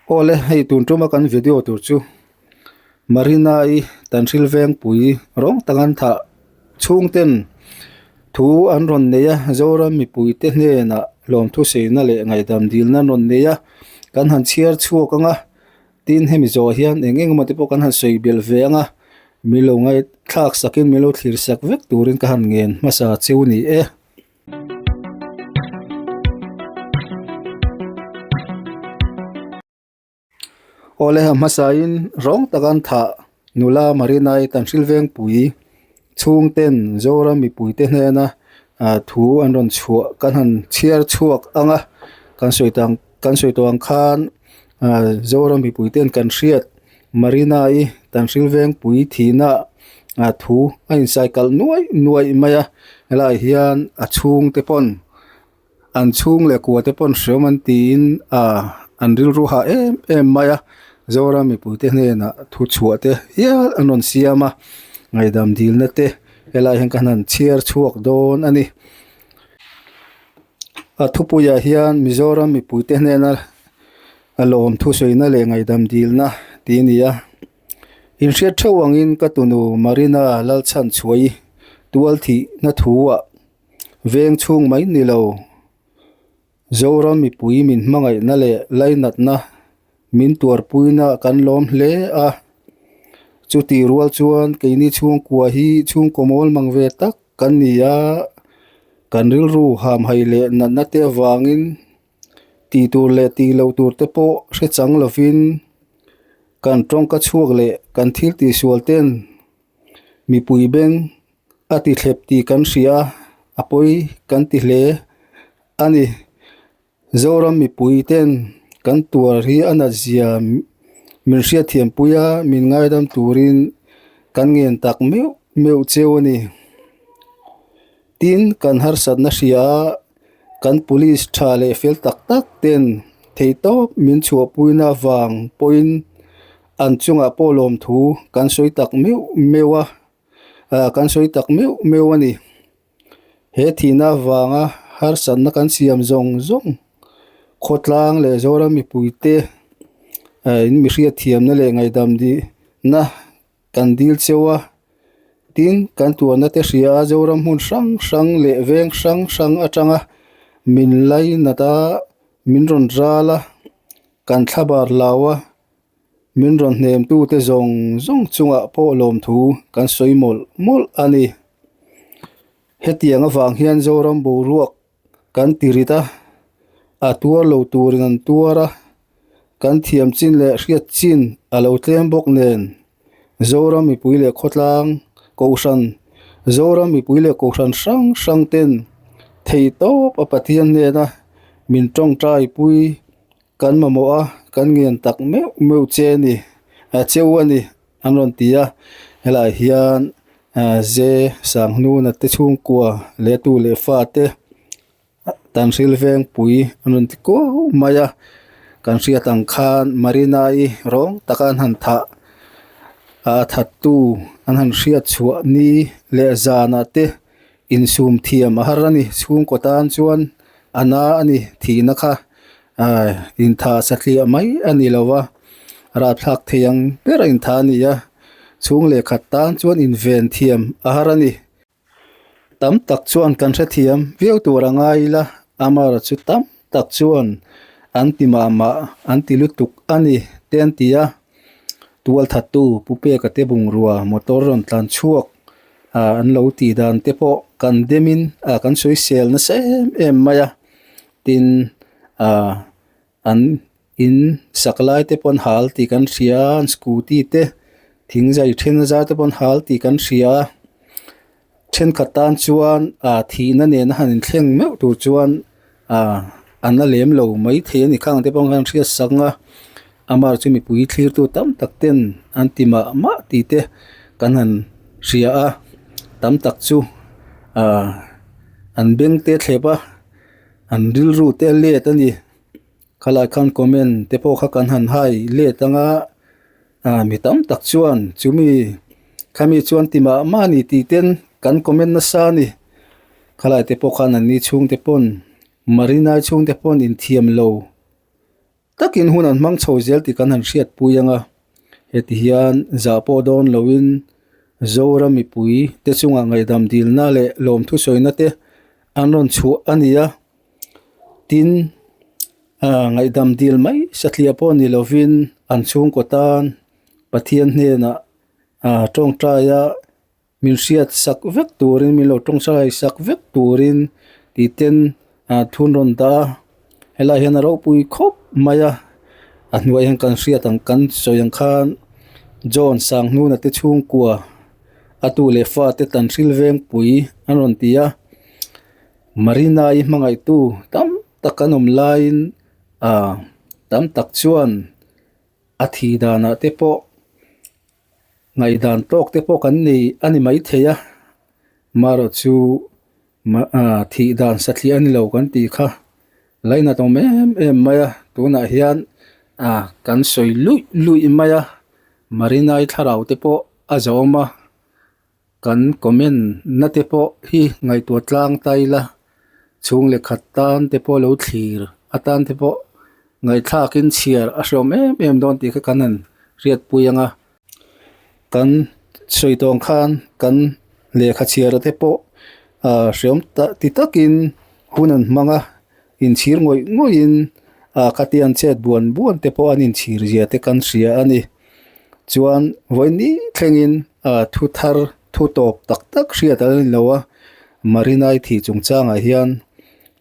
Awle hei tun tuma kan video tur chu Marina-i Tanhril Vengpui rawng tak an thah chhung ten thu an rawn nei a Zoram mipui te hnenah lawmthu seina leh ngaihdam dilna an rawn nei a kan han chhiar chhuak ang a tin hemi zawh hian eng eng emaw te pawh kan han sawi belh ve ang a min lo ngaihthlak sakin min lo thlir sak vek turin ka han ngen hmasa cheu ni e. Awle ha hmasain rawng taka an thah nula Marina-i Tanhril Vengpui chhungten Zoram mipuite hnena ah thu an rawn chhuah kan han chhiar chhuak ang a kan sawi tang kan sawi tawh ang khan ah Zoram mipuiten kan hriat Marina-i Tanhril Vengpui thihna ah thu a insai kalh nuai nuai mai a helaiah hian a chhungte pawn. An chhung leh kua te pawn hreawm an tiin ah an rilru hah em em mai a Zoram mipuite hnenah thu chhuah te hial an rawn siam a ngaihdam dilna te helai hian ka han chhiar chhuak dawn a ni. A thupuiah hian Mizoram mipuite hnena a lawm thusawina leh ngaihdam dilna tih a ni a inhriat theuh angin ka tunu Marina Lalchhanchhuaii tual thihna thu ah. Veng chhung mai ni lo. Zoram mipui min hmangaihna leh lainatna min tuarpuina kan lawm hle a. Chutih rual chuan keini chhungkua hi chhungkaw mawl mang ve tak kan ni a, kan rilru hamhai leh natna te avangin tih tur leh tih loh tur te pawh hre chang lovin kan tawngka chhuak leh kan thil tihsual ten mipui beng A ti thlep tih kan hria a, a pawi kan ti hle a ni. Zoram mipui ten kan tuar hi a nat zia min hriatthiam pui a, min ngaidam turin kan ngen tak meuh meuh cheu a ni. Tin, kan harsatna hria a, kan police tha leh fel tak tak ten theihtawp min chhuahpuina avang pawhin an chungah pawh lawmthu kan sawi tak meuh meuh a. ah kan sawi tak meuh meuh a ni he thihna avanga harsatna kan siam zawng zawng khawtlang leh Zoram mipui te ah in mi hriatthiamna leh ngaihdam dihna kan dil cheu a tin kan tuahna te hria a Zoram hmun hrang hrang leh veng hrang hrang atanga min lainat a min rawn ral a kan thlabar lau a. Min rawn hnemtute zawng zawng chungah pawh lawmthu kan sawi mawlh mawlh a ni. Hetiang avang hian Zoram boruak kan ti rit a, a tuar lo turin an tuar a, kan thiam chin leh hriat chin a lo tlem bawk nen Zoram mipui leh khawtlang kohhran Zoram mipui leh kohhran hrang hrang ten theihtawp a Pathian hnena min tawngtai pui Kan mamawh a, kan ngen tak meuh meuh che a ni, cheu a ni an rawn ti a. Helaiah hian Ze Sanghnuna te chhungkua leh tu leh fa te Tanhril Vengpui an rawn ti kuau mai a. Kan hriat ang khan Marina-i rawng taka an han thah a thattu an han hriat chhuah ni leh zanah te insum thiam a har a ni. Chhungkaw tan chuan a na a ni thihna kha. Aii intha satliah mai a ni lo va, rapthlak thei ang ber a intha a ni a, chhung leh khat tan chuan inven thiam a har a ni. Tam tak chuan kan hrethiam viau tur a ngai ila, Amara chu tam tak chuan an ti mah mah an ti lutuk a ni te an ti a, tualthattu Pu Peka te bungrua motor rawn tlan chhuak ah an lo tih dan te pawh kan demin ah kan sawisel nasa em em mai a. Tin ah an in sak lai te pawh an hal tih kan hria a an scooty te thing zai then a zar te pawh an hal tih kan hria a thenkhat tan chuan ah thihna nena han inthleng meuh tur chuan ah an la lem lo mai thei a ni khang te pawh an hriat sak ang a amah chu mipui thlir tu tam tak ten an ti mah mah tih te kan han hria a tam tak chu ah an beng te thlep a. An rilru te a let a ni. Khalai khan comment te pawh kha kan han hai let anga ah mi tam tak chuan chumi khami chuan ti mah mah a ni tih ten kan comment nasa a ni. Khalai te pawh khan an ni chhungte pawn Marina-i chhungte pawn inthiam lo. takin hun an hmang chho zel tih kan han hriatpui ang a, heti hian zah pawh dawn loin Zoram mipui te chungah ngaihdam dilna leh lawmthu sawina te an rawn chhuah a ni a, tin ah ngaihdam dil mai satliah pawh ni lovin an chhungkaw tan Pathian hnenah ah tawngtaia Min hriat sak vek turin min lo tawngtai sak vek turin tih ten ah thun rawn dah a helaiah hian a ropui khawp mai a a hnuaiah hian kan hriat ang kan sawi ang khan John Sanghnuna te chhungkua a tu leh fate tan hril vengpui an rawn ti a Marina i hmangaihtu tam tak an awm laiin ah tam tak chuan a thih danah te pawh. Ngaihdan tawk te pawh kan nei a ni maithei a, marawh chu thih dan satliah a ni lo kan tih kha lainat awm em em mai a, tunah hian kan sawi luih luih mai a, Marinai thlarau te pawh a zawm a. Kan comment na te pawh hi ngaihtuah tlang ta ila, chhung leh khat tan te pawh lo thlir atan te pawh ngaihthlakin chhiar a hreawm em em dawn tih kha kan han hriatpui ang a. Kan sawi tawng khan kan lehkha chhiar te pawh ah hreawm ta ti takin hun an hmang a, inchhir ngawih ngawih in ah khatiang chet buan buan te pawh an inchhir zia te kan hria a ni. Chuan vawiin thlengin ah thu thar thu tawp tak tak hriat a la ni lo a, Marinai thih chungchangah hian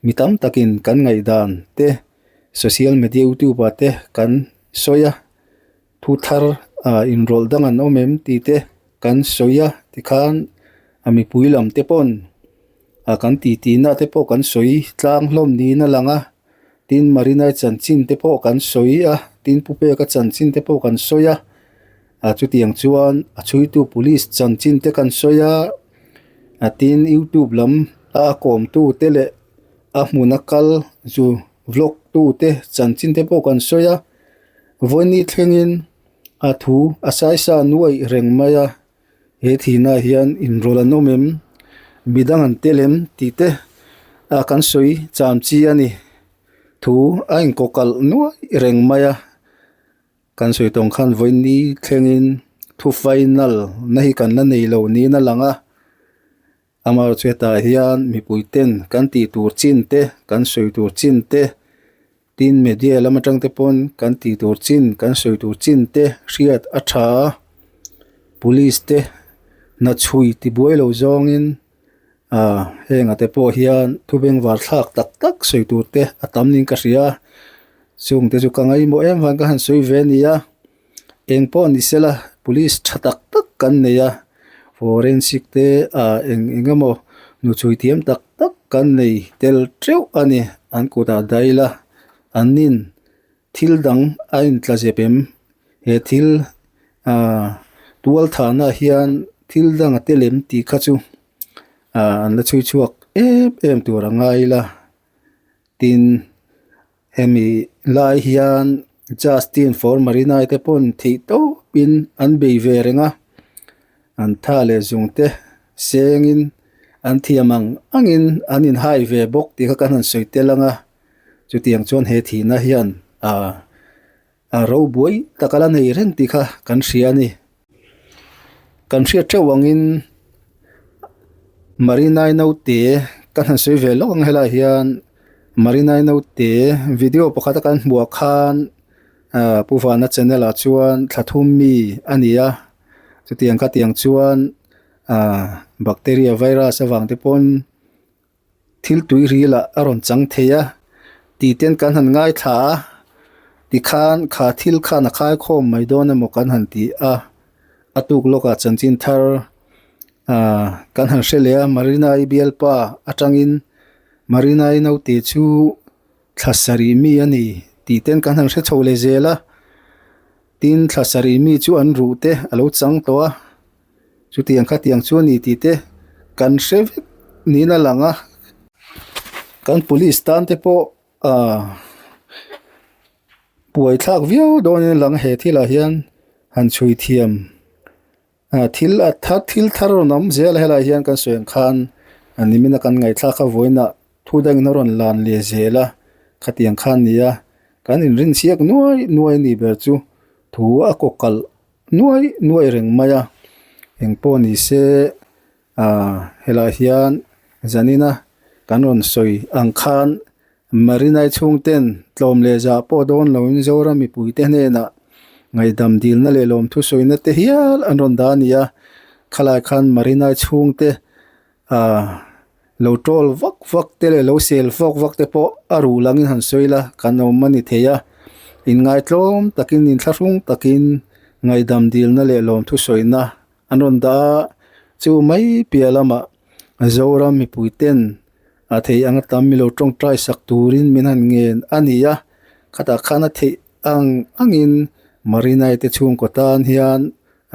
mi tam takin kan ngaihdan te social media youtube ah te kan sawi a, thu thar ah inrawlh dang an awm em tih te kan sawi a tikhan a mipui lam te pawn ah kan titi na te pawh kan sawi tlang hlawm niin a lang a. Tin Marinai chanchin te pawh kan sawi a, tin Pu Peka chanchin te pawh kan sawi a, ah chutiang chuan a chhuitu police chanchin te kan sawi a, ah tin youtube lam a a kawmtu te leh a hmuna kal zu vlog tu te chanchin te pawh kan sawi a, vawiin thlengin a thu a saisa nuai reng mai a. He thihna ah hian inrawlh an awm em? Midang an tel em? Tih te ah kan sawi cham chi a ni. Thu a inkawkalh nuai reng mai a. Kan sawi tawng khan vawiin thlengin thu final na hi kan la nei lo niin a lang a. Amaherawhchu hetah hian mipui ten kan tih tur chin te, kan sawi tur chin te, tin media lam atang te pawn kan tih tur chin, kan sawi tur chin te hriat a tha a. Police te hna chhui tibuai lo zawngin ah heng ah te pawh hian thu bengvar thlak tak tak sawi tur te a tam niin ka hria a. Chung te chu ka ngaihmawh em vang ka han sawi ve a ni a. Eng pawh ni sela police tha tak tak kan nei a forensic te ah eng eng emaw hnuchhui thiam tak tak kan nei tel teuh a ni an kutah dail a an nin thil dang a intla zep em he thil ah tual thahna hian thil dang a tel em tih kha chu ah an la chhui chhuak em em tur a ngai ila tin. Hemi lai hian Justin for Marinai te pawn theih tawpin an bei ve reng a, an tha leh zung te sengin an thiam ang angin an inhai ve bawk tih kha kan han sawi tel ang a, chutiang chuan he thihna hian ah a robuai tak a la nei reng tih kha kan hria a ni. Kan hriat theuh angin Marinai naute ka han sawi ve lawk ang helaiah hian Marinai naute video pakhat a kan hmuh ah khan ah Pu Vana channel ah chuan thla thum mi a ni a chutiang khatiang chuan ah bacteria virus avang te pawn. Thil tui ril ah a rawn chang thei a tih ten kan han ngaithla a tikhan kha thil khan a khai khawm mai dawn emaw kan han ti a a tuk lawkah chanchin thar ah kan han hre leh a Marina i bialpa atangin Marina i naute chu thla sarih mi a ni tih ten kan han hre chho leh zel a tin thla sarih mi chu an ruh te a lo chang tawh a. Chutiang khatiang chu a ni tih te kan hre vek niin a lang a, kan police tan te pawh ah buaithlak viau dawnin a lang a he thilah hian han chhui thiam ah thil a thar thil thar a rawn awm zel a helaiah hian kan sawi ang khan a nimina kan ngaihthlak a vawiinah thu dangin a rawn lan leh zel a khatiang kha a ni a. Kan inrinsiak nuai nuai a nih ber chu thu a kaw kalh nuai nuai reng mai a. Engpawh ni se ah helaiah hian zanina kan rawn sawi ang khan Marinai chhungten tlawm leh zah pawh dawn loin Zoram mipuite hnenah ngaihdam dilna leh lawmthu sawina te hial an rawn dah a ni a. Khalai khan Marinai chhungte ah lo tawl vak vak te leh lo sel vak vak te pawh a ruh langin han sawi la kan awm a ni thei a. Inngaitlawm takin inthlahrung takin ngaihdam dilna leh lawmthu sawina an rawn dah a, chu mai piah lamah Zoram mipui ten a theih anga tam milo tawngtai sak turin min han ngen a ni a, khatah khan a theih ang angin Marinai te chhungkaw tan hian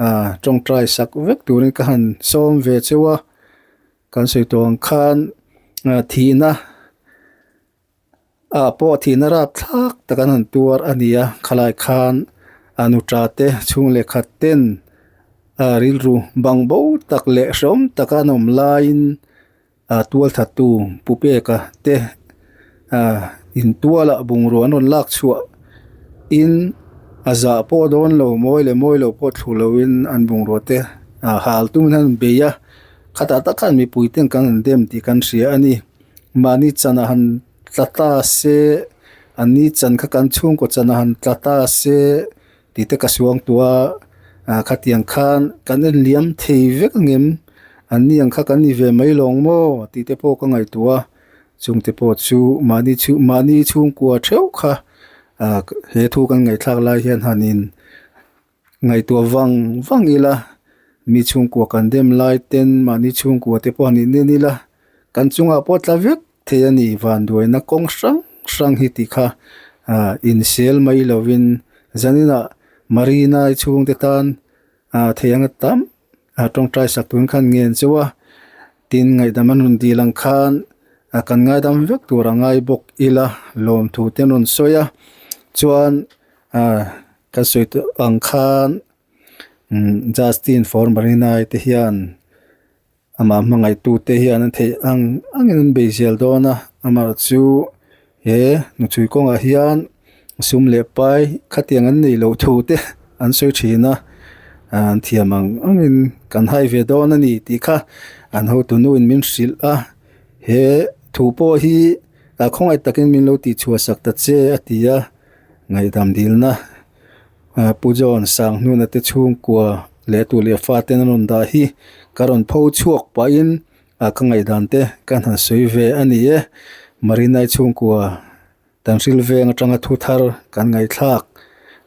ah tawngtai sak vek turin ka han sawm ve cheu a, kan sawi tawh ang khan ah thihna. Ah pawh thihna rap thlak tak an han tuar a ni a, khalai khan a nuta te chhung leh khat ten a rilru bang bo tak leh hrehawm taka an awm laiin ah tual thattu pu peka te ah intualah bungrua an rawn lak chhuah in a zah pawh dawn lo mawi leh mawi lo pawh thlu loin an bungrua te ah hal tumin an bei a, khatah tak khan mipui ten kan han dem tih kan hria a ni. Mahni chan a han tla ta se, an ni chan kha kan chhungkaw chan a han tla ta se tih te ka suang tawh a, ah khatiang khan kan en liam thei vek ang em? An ni ang kha kan ni ve mai lawng maw tih te pawh ka ngaihtuah a, chungte pawh chu mahni chhung mahni chhungkua theuh kha ah he thu kan ngaihthlak lai hian han in Ngaihtuah vang vang ila, mi chhungkua kan dem lai ten mahni chhungkua te pawh han inen ila, kan chungah pawh tla vek thei a ni. Vanduaina kawng hrang hrang hi tih kha ah insel mai lovin zaninah Marina-i chhungte tan ah thei anga tam ah tawngtai sak turin khan ngen chauh a, tin ngaihdam an rawn dil ang khan ah kan ngaidam vek tur a ngai bawk ila lawmthu te an rawn sawi a, chuan ah. Ka sawi tawh ang khan umm Justin for Marinai te hian amah hmangaihtu te hian an theih ang angin an bei zel dawn a, amah chu he hnuchhui kawngah hian sum leh pai khatiang an nei loh thu te an sawi thin a, an thiam ang angin kan hai ve dawn a ni tih kha an hotu nuin min hrilh a, he thu pawh hi khawngaih takin min lo tihchhuah sak ta che a ti a. Ngaihdam dilna Pu John Sanghnuna te chhungkua leh tu leh fate an rawn dah hi ka rawn pho chhuak pahin ka ngaihdan te ka han sawi ve a ni e. Marinai chhungkua Tanhril veng atanga thu thar kan ngaihthlak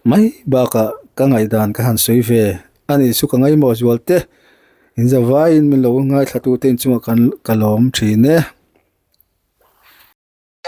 mai bakah ka ngaihdan ka han sawi ve a nih chu ka ngaimawh zual te. Inzavaiin min lo ngaithla tute inchungah ka lawm thin e.